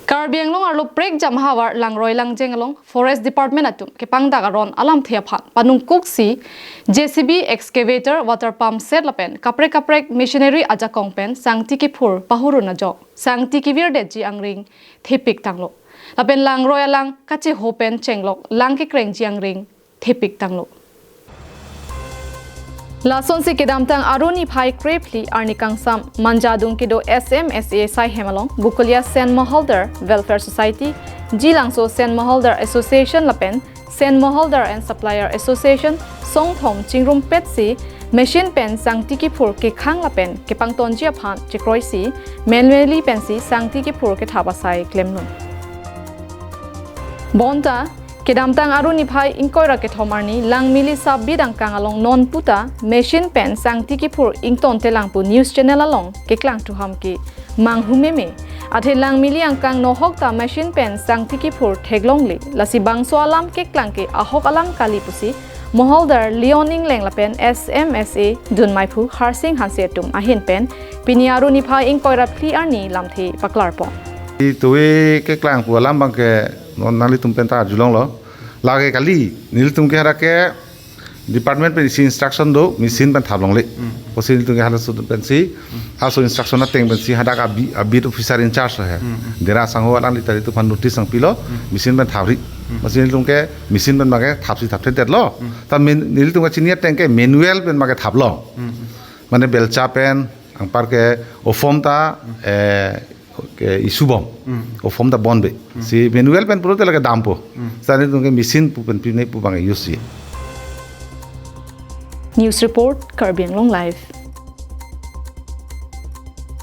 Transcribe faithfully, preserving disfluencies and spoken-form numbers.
Karbi Anglong arlo prekjam ahavar Langroi Langjeng along Forest Department atum kepangdak aron alamthe aphan panungkuksi J C B, excavator, water pump set lapen kaprek kaprek machinery ajakong pen sangti kiphur pahurun ajok sangti kevirdetji angring thepik tanglo. Lapen Langroi alang kacheho pen chenglok lang kekrengji angring thepik tanglo. Lasonsi kedamtang Arni phai krephli arni kangsam Manjadung kedo S M S A asaihem along Bokolia Sand Moholder Welfare Society, Jilangso Sand Moholder Association lapen Sand Moholder and Supplier Association songthom chingrumpetsi machine pen sangti kiphur kekhang lapen kepangtonji aphan chekroisi manually pensi sangti kiphur kethap asai klemlo. Bonta kedamtang Arni phai ingkoi ra kethom arni Langmili sub-beat angkang along non puta machine pen sangti kiphur ingtontelang pu news channel along keklangthu ahem ke manghu meme. Athe Langmili angkang nohok ta machine pen sangti kiphur theklongle, lasi bangso alam keklang ke ahok alam kali pusi Moholder Leon Engleng lapen S M S A dunmaiphu Harsing Hanse atum ahin pen pini Arni phai ingkoi ra phli arni lamthe paklarpon. Itowe keklang pu alam abang ke non nanglitum pen ta arjulonglo. Lake kali, nelitum ke hadak ke department pen isi instruction do, machine pen thaplongle. Pusi nelitum ke halaso pensi, halaso instruction ateng pensi hadak a-be-, a-beat officer in charge lo he. Dera asangho alangli ta nelitum aphan notice nangpilo, machine pen thapri. Pusi nelitum ke machine pen abang ke thapsi thapthedetlo. Ta men-, nelitum kachini ateng ke manual pen abang ke thaplo. Mane belcha pen, anpar ke ophom ta, eh, ke issue bom. Ophom ta bonbe. Si manual pen pulote lake dampo. Seta nelitum ke machine pu pen pine pu abang use ji. News report, Karbi Anglong Live.